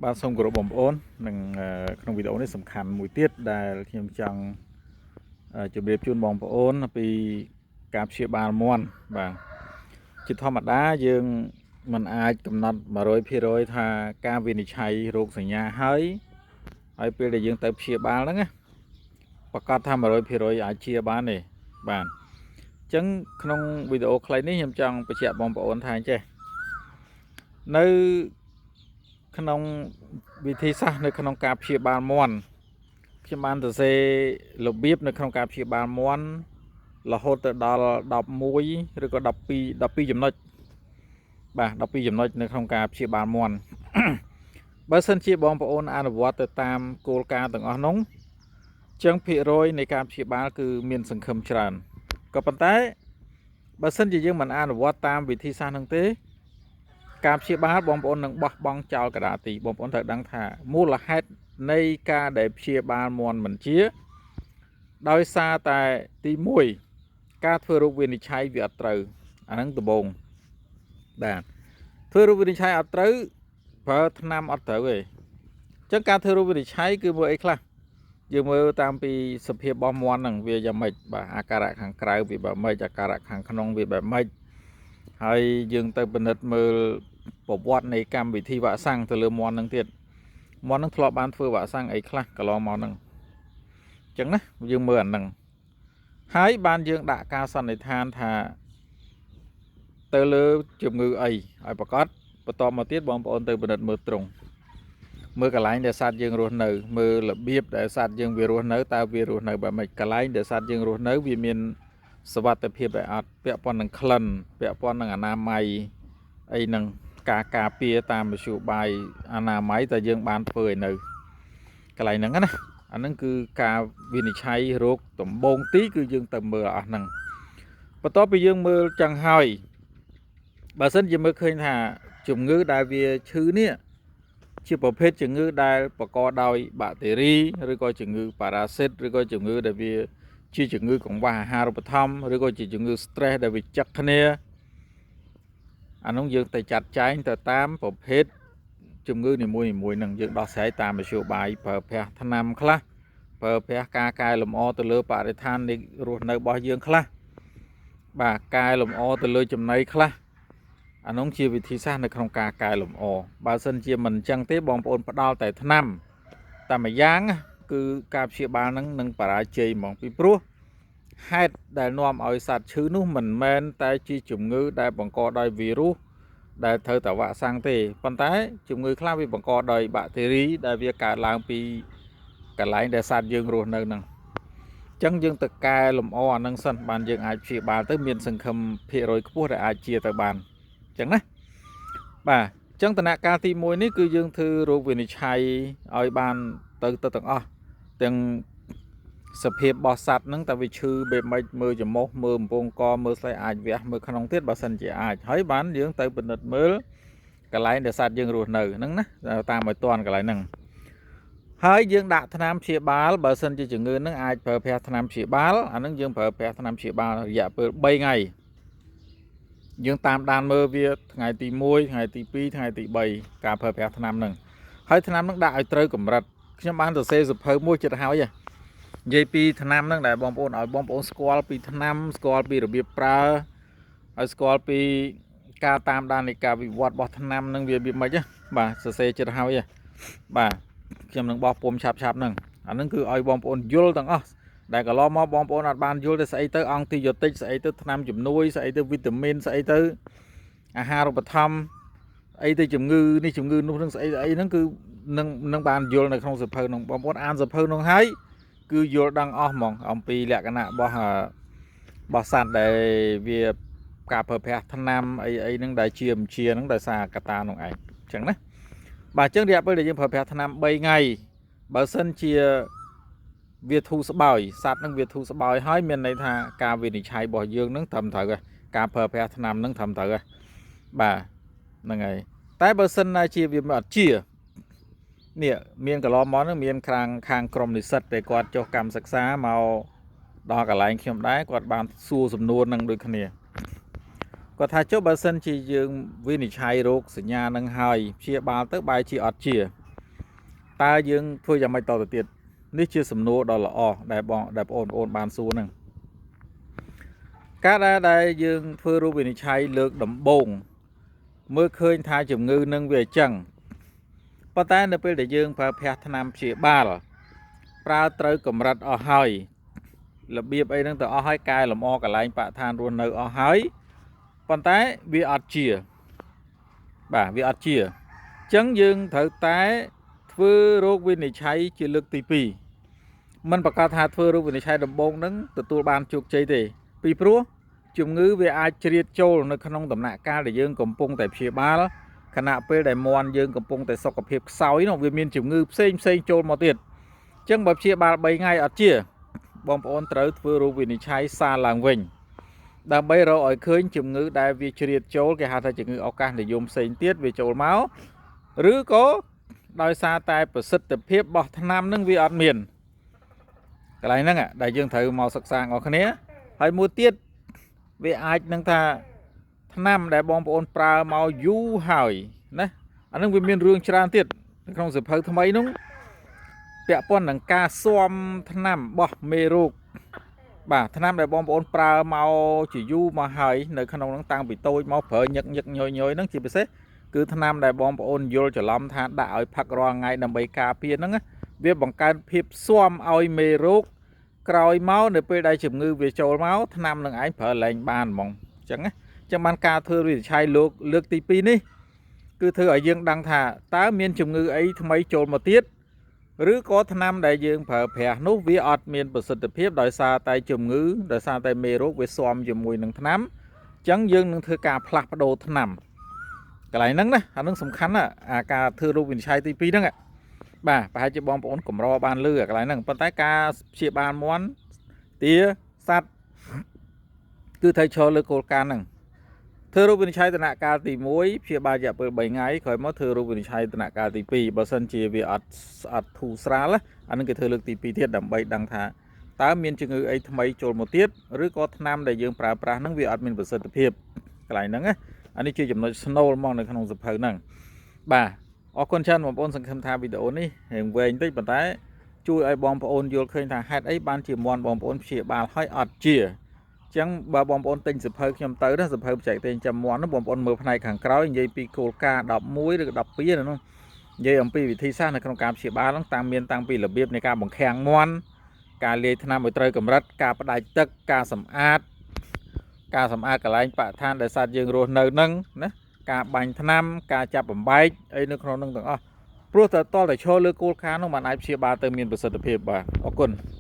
បាទសូមគោរពបងប្អូននិងក្នុងវីដេអូនេះសំខាន់មួយទៀតដែលខ្ញុំចង់ជម្រាបជូនបងប្អូនពីការព្យាបាលមាន់បាទជាធម្មតាយើងមិនអាចកំណត់100%ថាការវិនិច្ឆ័យរោគសញ្ញាហើយហើយពេលដែលយើងទៅព្យាបាលហ្នឹងណាប្រកាសថា100%អាចជាបានទេបាទអញ្ចឹងក្នុងវីដេអូខ្លីនេះខ្ញុំចង់បញ្ជាក់បងប្អូនថាអញ្ចេះនៅក្នុងវិធីសាស្ត្រនៅក្នុងការព្យាបាលមាន់ខ្ញុំបានសរសេររបៀបនៅក្នុងការព្យាបាលមាន់រហូតទៅដល់11ឬក៏12 12ចំណុចបាទ12ចំណុចនៅក្នុងការព្យាបាលមាន់ បើសិនជាបងប្អូនអនុវត្តទៅតាមគោលការណ៍ទាំងអស់នោះចឹងភាគរយនៃការព្យាបាលគឺមានសង្ឃឹមច្រើនក៏ប៉ុន្តែបើសិនជាយើងមិនអនុវត្តតាមវិធីសាស្ត្រហ្នឹងទេ ការព្យាបាលបងប្អូននឹងបោះបង់ចោលកដាទីបងប្អូនត្រូវដឹងថាមូលហេតុនៃការដែលព្យាបាលមាន់មិនជា ដោយសារតែទី1ការធ្វើរោគវិនិច្ឆ័យវាអត់ត្រូវអាហ្នឹងដំបូងបាទធ្វើរោគវិនិច្ឆ័យអត់ត្រូវប្រើថ្នាំអត់ត្រូវទេអញ្ចឹងការធ្វើរោគវិនិច្ឆ័យគឺមើលអីខ្លះយើងមើលតាមពីសភាពរបស់មាន់ហ្នឹងវាយ៉ាងម៉េចបាទអាការៈខាងក្រៅវាបែបម៉េចអាការៈខាងក្នុងវាបែបម៉េចហើយយើងទៅពិនិត្យមើលប្រវត្តិនៃកម្មវិធីវ៉ាក់សាំងទៅលើមាន់ហ្នឹងទៀតមាន់ហ្នឹងធ្លាប់បានធ្វើវ៉ាក់សាំងអីខ្លះកន្លងមកហ្នឹងអញ្ចឹងណាយើងមើលអាហ្នឹងហើយបានយើងដាក់ការសន្និដ្ឋានថាទៅលើជំងឺអីឲ្យប្រកាសបន្តមកទៀតបងប្អូនទៅពិនិត្យមើលត្រង់មើលកន្លែងដែលសត្វយើងរស់នៅមើលរបៀបដែលសត្វយើងវារស់នៅតើវារស់នៅបែបម៉េចកន្លែងដែលសត្វយើងរស់នៅវាមានសុវត្ថិភាពឲ្យអត់ពាក់ព័ន្ធនឹងក្លិនពាក់ព័ន្ធនឹងអនាម័យអីនឹងការការពារតាមមធ្យោបាយអនាម័យតើយើងបានធ្វើឲ្យនៅកន្លែងហ្នឹងណាអាហ្នឹងគឺការវិនិច្ឆ័យរោគដំបូងទីគឺយើងទៅមើលអស់ហ្នឹងបន្ទាប់ពីយើងមើលចឹងហើយបើសិនជាមើលឃើញថាជំងឺដែលវាឈឺនេះជាប្រភេទជំងឺដែលបង្កដោយបាក់តេរីឬក៏ជំងឺប៉ារ៉ាស៊ីតឬក៏ជំងឺដែលវាជាជំងឺកង្វះអាហារូបត្ថម្ភឬក៏ជាជំងឺ stress ដែលវាចឹកគ្នាអានោះយើងទៅចាត់ចែងទៅតាមប្រភេទជំងឺនីមួយៗនឹងយើងដោះស្រាយតាមមធ្យោបាយប្រើប្រាស់ថ្នាំខ្លះប្រើប្រាស់ការកែលម្អទៅលើបរិស្ថាននៃរស់នៅរបស់យើងខ្លះបាទកែលម្អទៅលើចំណីខ្លះអានោះជាវិធីសាស្ត្រនៅក្នុងការកែលម្អបើសិនជាមិនអញ្ចឹងទេបងប្អូនផ្ដល់តែថ្នាំតែម្យ៉ាងគឺការព្យាបាលនឹងនឹងបរាជ័យហ្មងពីព្រោះហេតុដែលនាំឲ្យសត្វឈឺនោះមិនមែនតែជាជំងឺដែលបង្កដោយវីរុសដែលត្រូវតែវ៉ាក់សាំងទេប៉ុន្តែជំងឺខ្លះវាបង្កដោយបាក់តេរីដែលវាកើតឡើងពីកន្លែងដែលសត្វយើងរស់នៅហ្នឹងអញ្ចឹងយើងទៅកែលម្អអាហ្នឹងសិនបានយើងអាចព្យាបាលទៅមានសង្ឃឹមភាគរយខ្ពស់ដែលអាចជាទៅបានអញ្ចឹងណាបាទអញ្ចឹងដំណាក់កាលទី1នេះគឺយើងធ្វើរោគវិនិច្ឆ័យឲ្យបានទៅទៅទាំងអស់ទាំងសភាពរបស់សត្វហ្នឹងតើវាឈឺបែបម៉េចមើលច្រមុះមើលបំពង់កមើលស្លេអាចវះមើលក្នុងទៀតបើសិនជាអាចហើយបានយើងទៅពិនិត្យមើលកន្លែងដែលសត្វយើងរស់នៅហ្នឹងណាតាមឲ្យទាន់កន្លែងហ្នឹងហើយយើងដាក់ថ្នាំព្យាបាលបើសិនជាជំងឺហ្នឹងអាចប្រើប្រាស់ថ្នាំព្យាបាលអាហ្នឹងយើងប្រើប្រាស់ថ្នាំព្យាបាលរយៈពេល3ថ្ងៃយើងតាមដានមើលវាថ្ងៃទី1ថ្ងៃទី2ថ្ងៃទី3ការប្រើប្រាស់ថ្នាំហ្នឹងហើយថ្នាំហ្នឹងដាក់ឲ្យត្រូវកម្រិតខ្ញុំបានសរសេរសភៅមួយចិត្តហើយនិយាយពីថ្នាំហ្នឹងដែលបងប្អូនឲ្យបងប្អូនស្គាល់ពីថ្នាំស្គាល់ពីរបៀបប្រើឲ្យស្គាល់ពីការតាមដាននៃការវិវត្តរបស់ថ្នាំហ្នឹងវាវាមិនណាបាទសរសេរចិត្តហើយបាទខ្ញុំនឹងបោះពុំឆាប់ឆាប់ហ្នឹងអាហ្នឹងគឺឲ្យបងប្អូនយល់ទាំងអស់ដែលកន្លងមកបងប្អូនអត់បានយល់ទៅស្អីទៅអង់ទីយ៉ូទិកស្អីទៅថ្នាំជំនួយស្អីទៅវីតាមីនស្អីទៅអាហារូបត្ថម្ភអីទៅជំងឺនេះជំងឺនោះនឹងស្អីស្អីហ្នឹងគឺនឹងនឹងបានយល់នៅក្នុងសភៅហ្នឹងបងប្អូនអានសភៅហ្នឹងហើយគឺយល់ដឹងអស់ហ្មងអំពីលក្ខណៈរបស់របស់សត្វដែលវាការប្រើប្រាស់ថ្នាំអីអីហ្នឹងដែលជាមជាហ្នឹងដោយសារកត្តានោះឯងអញ្ចឹងណាបាទអញ្ចឹងរយៈពេលដែលយើងប្រើប្រាស់ថ្នាំ3ថ្ងៃបើសិនជាវាធូរស្បើយសត្វហ្នឹងវាធូរស្បើយហើយមានន័យថាការវិនិច្ឆ័យរបស់យើងហ្នឹងត្រឹមត្រូវហើយការប្រើប្រាស់ថ្នាំហ្នឹងត្រឹមត្រូវហើយបាទហ្នឹងហើយតែបើសិនណាជាវាមិនអត់ជានេះមានកន្លងមកហ្នឹងមានខាងខាងក្រុមនិស្សិតដែលគាត់ចុះកម្មសិក្សាមកដល់កន្លែងខ្ញុំដែរគាត់បានសួរសំណួរនឹងដូចគ្នាគាត់ថាចុះបើសិនជាយើងវិនិច្ឆ័យរោគសញ្ញានឹងហើយព្យាបាលទៅបែរជាអត់ជា តើយើងធ្វើយ៉ាងម៉េចតទៅទៀតនេះជាសំណួរដ៏ល្អដែលបងដែលបងប្អូនបានសួរហ្នឹងការដែលយើងធ្វើរោគវិនិច្ឆ័យលើកដំបូងមើលឃើញថាជំងឺនឹងវាអញ្ចឹងប៉ុន្តែនៅពេលដែលយើងប្រើប្រាស់ថ្នាំព្យាបាលប្រើត្រូវកម្រិតអស់ហើយរបៀបអីហ្នឹងទៅអស់ហើយកែលម្អកន្លែងបរិស្ថានរស់នៅអស់ហើយប៉ុន្តែវាអត់ជាបាទវាអត់ជាអញ្ចឹងយើងត្រូវតែធ្វើរោគវិនិច្ឆ័យជាលើកទី2មិនប្រកាសថាធ្វើរោគវិនិច្ឆ័យដំបូងហ្នឹងទទួលបានជោគជ័យទេពីព្រោះជំងឺវាអាចជ្រៀតចូលនៅក្នុងដំណាក់កាលដែលយើងកំពុងតែព្យាបាលខណៈពេលដែលមាន់យើងកំពុងតែសុខភាពខ្សោយនោះវាមានជំងឺផ្សេងផ្សេងចូលមកទៀតអញ្ចឹងបើព្យាបាល3ថ្ងៃអត់ជាបងប្អូនត្រូវធ្វើរោគវិនិច្ឆ័យសារឡើងវិញដើម្បីរកឲ្យឃើញជំងឺដែលវាជ្រៀតចូលគេហៅថាជំងឺឱកាសនិយមផ្សេងទៀតវាចូលមកឬក៏ដោយសារតែប្រសិទ្ធភាពរបស់ថ្នាំនឹងវាអត់មានកន្លែងហ្នឹងដែលយើងត្រូវមកសិក្សាអស់គ្នាហើយមួយទៀតវាអាចនឹងថាថ្នាំដែលបងប្អូនប្រើមកយូរហើយណាអានឹងវាមានរឿងច្រើនទៀតក្នុងសៀវភៅថ្មីនោះពាក់ព័ន្ធនឹងការស៊ាំថ្នាំរបស់មេរោគបាទថ្នាំដែលបងប្អូនប្រើមកជាយូរមកហើយនៅក្នុងហ្នឹងតាំងពីតូចមកប្រើញឹកញឹកញយញយហ្នឹងជាពិសេសគឺថ្នាំដែលបងប្អូនយល់ច្រឡំថាដាក់ឲ្យផឹករាល់ថ្ងៃដើម្បីការពារហ្នឹងវាបង្កើនភាពស៊ាំឲ្យមេរោគក្រោយមកនៅពេលដែលជំងឺវាចូលមកថ្នាំនឹងឯងប្រើលែងបានហ្មងអញ្ចឹងណាចឹងបានការធ្វើវិនិច្ឆ័យលោកលើកទី2នេះគឺធ្វើឲ្យយើងដឹងថាតើមានជំងឺអីថ្មីចូលមកទៀតឬក៏ថ្នាំដែលយើងប្រើប្រាស់នោះវាអត់មានប្រសិទ្ធភាពដោយសារតែជំងឺដោយសារតែមេរោគវាស៊ាំជាមួយនឹងថ្នាំអញ្ចឹងយើងនឹងធ្វើការផ្លាស់ប្ដូរថ្នាំកន្លែងហ្នឹងណាអាហ្នឹងសំខាន់ណាអាការធ្វើរោគវិនិច្ឆ័យទី2ហ្នឹងបាទប្រហែលជាបងប្អូនកម្របានលឺអាកន្លែងហ្នឹងប៉ុន្តែការព្យាបាលមាន់ទាសត្វគឺត្រូវឈរលើគោលការណ៍ហ្នឹងធ្វើរោគវិនិច្ឆ័យដំណាក់កាលទី1ព្យាបាលរយៈពេល3ថ្ងៃក្រោយមកធ្វើរោគវិនិច្ឆ័យដំណាក់កាលទី2បើសិនជាវាអត់ធូរស្រាលអានឹងគេធ្វើលើកទី2ទៀតដើម្បីដឹងថាតើមានជំងឺអីថ្មីចូលមកទៀតឬក៏ថ្នាំដែលយើងប្រើប្រាស់ហ្នឹងវាអត់មានប្រសិទ្ធភាពកន្លែងហ្នឹងណាអានេះជាចំណុចស្នូលមកនៅក្នុងសៀវភៅហ្នឹងបាទអរគុណច្រើនបងប្អូនសង្ឃឹមថាវីដេអូនេះរៀងវែងតិចប៉ុន្តែជួយឲ្យបងប្អូនយល់ឃើញថាហេតុអីបានជាមាន់បងប្អូនព្យាបាលឲ្យអត់ជាចឹងបើបងប្អូនទិញសៀវភៅខ្ញុំទៅណាសៀវភៅបច្ចេកទេសចាំមាន់នោះបងប្អូនមើលផ្នែកខាងក្រោយនិយាយពីគោលការណ៍11ឬក៏12នោះនិយាយអំពីវិធីសាស្ត្រនៅក្នុងការព្យាបាលហ្នឹងតាមមានតាំងពីរបៀបនៃការបង្ខាំងមាន់ការលាយថ្នាំឲ្យត្រូវកម្រិតការផ្ដាច់ទឹកការសម្អាតកន្លែងបរិស្ថានដែលសត្វយើងរស់នៅហ្នឹងណាការបាញ់ថ្នាំការចាប់បំបែកអីនៅក្នុងហ្នឹងទាំងអស់ព្រោះតែតតែឈរលើគោលការណ៍នោះបានអាចព្យាបាលទៅមានប្រសិទ្ធភាពបាទអរគុណ។